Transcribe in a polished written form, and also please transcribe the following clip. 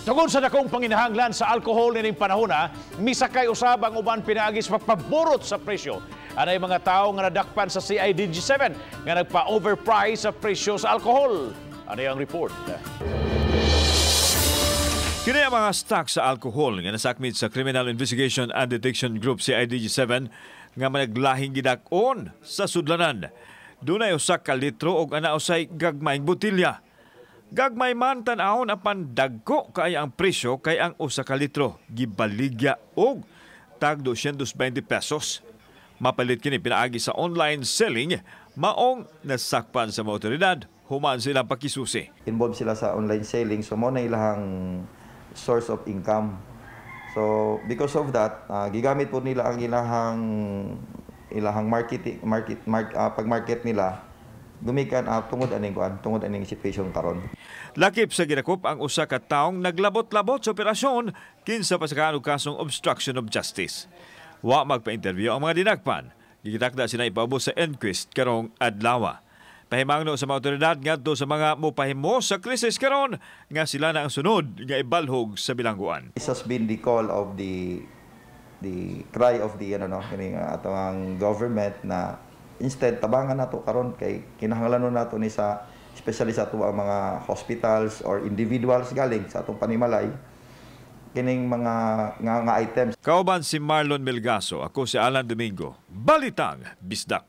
Tungod sa dakong panginahanglan sa alkohol nining panahona, misakay usab ang uban pinaagi sa pagpaborot sa presyo. Anay mga tawo nga nadakpan sa CIDG 7 nga nagpa-overprice sa presyo sa alkohol. Ano ang report? Kini ang mga stock sa alkohol nga nasakmit sa Criminal Investigation and Detection Group CIDG 7 nga managlahing gidak-on sa sudlanan. Dunay 1 ka litro og ana usay gagmayng botelya. Gagmay man tan-awon apan dagko kay ang presyo, kay ang 1 ka litro gibaligya og tag 220 pesos. Mapalit kini pinaagi sa online selling, maong nasakpan sa mga otoridad human sila pakisusi. Involved sila sa online selling, so mao na ilahang source of income. So because of that, gigamit po nila ang ilahang ilahang marketing market mark, pag-market nila gumikan tungod aning kuan, tungod aning situation karon. Lakip sa gidakop ang usa ka taong naglabot-labot sa operasyon, kinsa pasakaan og kasong obstruction of justice. Wa magpa-interview ang mga dinakpan. Gitakda sila ipaubos sa inquest karong adlaw. Pahimangno sa mga otoridad ngadto sa mga mopahimo sa krisis karon nga sila na ang sunod nga ibalhog sa bilangguan. This has been the call of the cry of the ano, no, kining atong government na instead tabangan nato karon kay kinahanglan nato ni sa especially sa ato ang mga hospitals or individuals galing sa atong panimalay kining mga nga items. Kauban si Marlon Melgaso, ako si Alan Domingo. Balitang Bisdak.